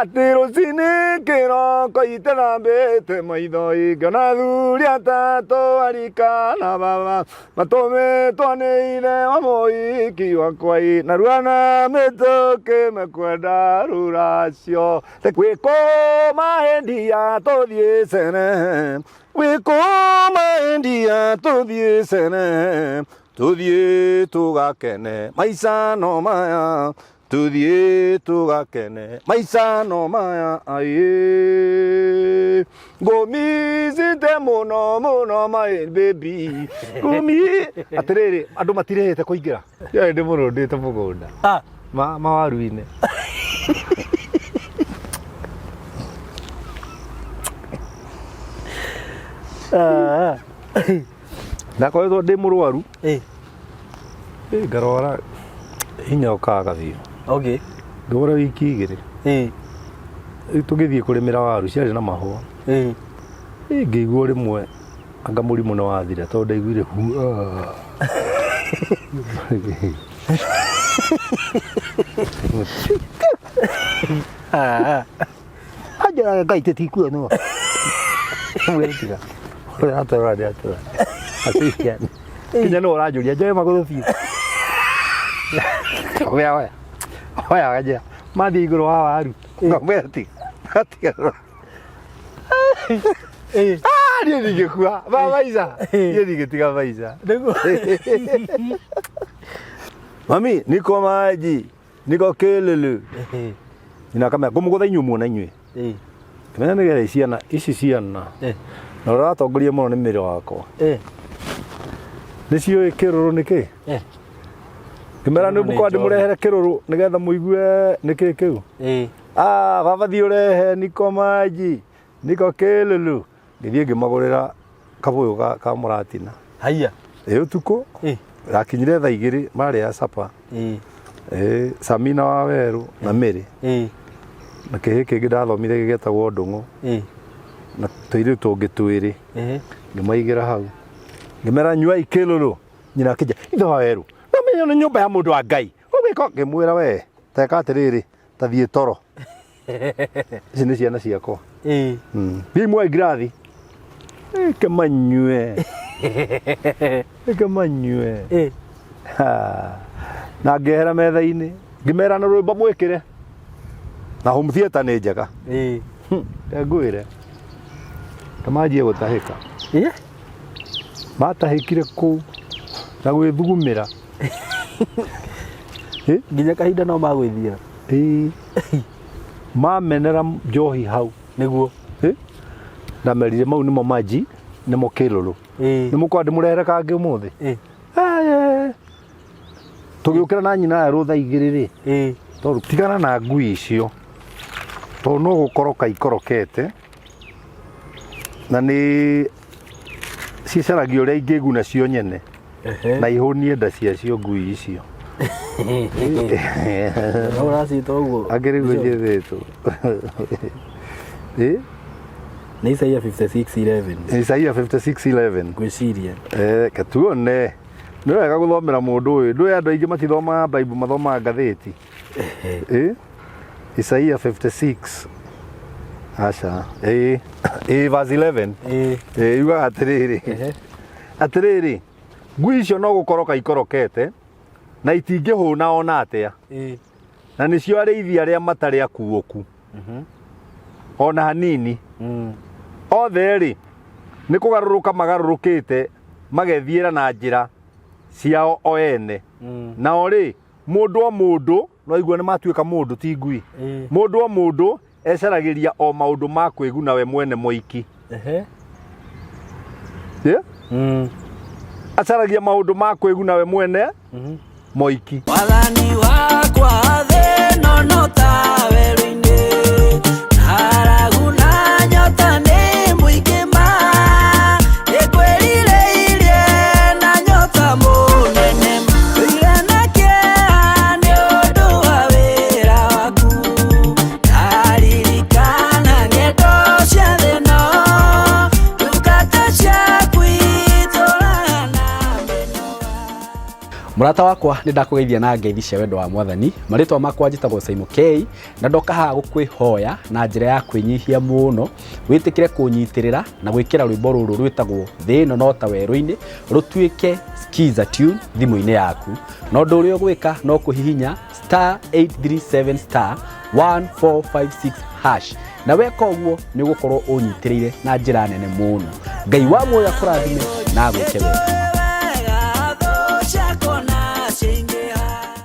Atĩ rũcinĩ kĩroko itethambĩte maitho ingĩona athuri atatũ arika na baba matũmĩtwo nĩ ithe wa mũhiki wakwa ĩ narua na mĩtũkĩ mekwenda rũracio wĩkũma India tũthiĩ cene wĩkũma India tũthiĩ cene tũthiĩ tũgakene maica no maya tuthiĩ tũgakene maica no maya aĩ ngũmicite mũno mũno my baby ngũmi atĩrĩrĩ andũ matirĩhĩte kũingĩra Ndiarĩ ndĩmũrũndĩte mũgũnda Ah, mawaru-inĩ. Ah. Ndakoretwo ndĩ mũrwaru. Eh. Ngarwara hinya ũkaga biũ. Okay. Ndwara wiki 2. Eh. Rĩu tũgĩthiĩ kũrĩmĩra waru ciarĩ na mahũa. Eh. Ngĩigua rĩmwe anga mũrimũ nĩ wathira tondũ ndaiguire hu. Ah. Anjĩraga Ngai tũtikuo nũ. Mwĩtiga. Ũrĩa atũra nĩ atũra. Atiria. Kinya nĩ ũranjũria njoe magũrũ biũ. Oya oya. Oya ganjĩra. Mathiĩ igũrũ wa waru. Ngamwĩra tiga. Tiga. Eh. Ah, niĩ ndingĩkua. Ba maica. Niĩ ndingĩtiga maica. Nĩguo. Mami, niko maji. Niko kĩlulu. Eh. Nyina akamera ngũmũgũtha inyuĩ muona inyuĩ. Eh. Kĩmenya nĩgetha ciana ici ciana Eh. na ũrĩa ũratongoria mũno nĩ mĩrĩ wakwa. Eh. Nĩ ciũĩ kĩrũrũ nĩ kĩ? Eh. Ngĩmera nĩ Kĩrũrũ nĩ mũkwa njohi. ndĩmũrehere kĩrũrũ nĩgetha mũigue nĩ kĩ kĩu. Eh. Ah, baba thiĩ ũrehe niko maji niko kĩlulu. Ngĩthiĩ ngĩmagũrĩra kabũyũ ka mũratina. Haiya. Ĩ ũtukũ Eh. rakinyire thaa 2 marĩa capa. Eh. Ĩ Samina wa Werũ na Mĩrĩ Eh. na kĩhĩ kĩngĩ ndathomire gĩgetagwo Ndũng'ũ Eh. na tũirĩtu tũngĩ twĩrĩ Eh. ngĩmaigĩra hau ngĩmera nyuai kĩlũlũ nyina akĩnja ithe wa Werũ no menyo nĩ nyũmba ya mũndũ wa Ngai ũgĩka ngĩmwĩra we teka atĩrĩrĩ ta thiĩ toro ici nĩ ciana ciakwa. Eh. Thiĩ muoe ngirathi ĩkĩmanyue ĩkĩmanyue. Eh. Ha. Na ngĩehera metha-inĩ ngĩmera na rwĩmbo mwĩkĩre na home theater nĩ njega. Eh. Ngwĩre ta manjie gũtahĩka. Eh. Matahĩkire kũu na gwĩthugumĩra. Nginya kahinda no magwĩthiĩra. Ĩĩ. Mamenera njohi hau. Nĩguo. Ndamerire mau nĩmo maji nĩmo kĩlũlũ. Ĩĩ. Nĩ mũkwa ndĩmũrehere kangĩ ũmũthĩ. Ĩĩ. Tũgĩũkĩra na nyina erũ thaa 2 rĩ. Ĩĩ. Tondũ tigana na ngui icio tondũ no gũkoroka ikorokete na nĩ cicaragia ũrĩa ingĩguna cio nyene na ihũnie nda ciacio ngui icio. No ũraciĩta ũguo. Angĩ rĩu njĩthĩtwo. Ĩ? Nĩ Isaia 56:11. Isaia 56:11. Ngwĩciria. Eh, katuone. Nĩ wega gũthomera mũndũ ũyũ. Ndũĩ andũ aingĩ matithomaga Bible mathomaga ngathĩti. Ĩ? Isaia 56. Aca. Ĩ. Ĩ verse 11. Ĩ. Ĩ yugaga atĩrĩrĩ. Atĩrĩrĩ, ngui icio no gũkoroka ikorokete na itingĩhũna ona atĩa. Ĩ. Na nĩcio arĩithi arĩa matarĩ akuũku. Ona hanini. Othe rĩ nĩ kũgarũrũka magarũrũkĩte magethiĩra na njĩra ciao o ene. Nao rĩ mũndũ o mũndũ no igua nĩ matuĩka mũndũ ti ngui. Mũndũ o mũndũ ecaragĩria o maũndũ ma kwĩguna we mwene moiki. Yeah? Acaragia maũndũ ma kwĩguna we mwene moiki. Wathani wakwa thĩ no no ta werũ-inĩ, ng'aragu na nyota nĩ mũingĩ ma, nĩngwĩrirĩirie na nyota mũnene, ndũire na kĩeha nĩ ũndũ wa wĩra waku, ndaririkana ng'endo cia thĩ ĩno, ndungata ciaku itũũraga na mĩnoga. Mũrata wakwa, nĩ ndakũgeithia na ngeithi cia wendo wa Mwathani. Marĩtwa makwa njĩtagwo Simon K, na ndoka haha gũkwĩhoya na njĩra ya kwĩnyihia mũno wĩtĩkĩre kũnyitĩrĩra na gwĩkĩra rwĩmbo rũrũ rwĩtagwo Thĩ ĩno no ta werũ-inĩ rũtuĩke skiza tune thimũ-inĩ yaku. Na ũndũ ũrĩa ũgwĩka no kũhihinya star 837 star 1456 hash, na weka ũguo nĩ ũgũkorwo ũnyitĩrĩire na njĩra nene mũno. Ngai wa muoyo akũrathime na agwĩke wega.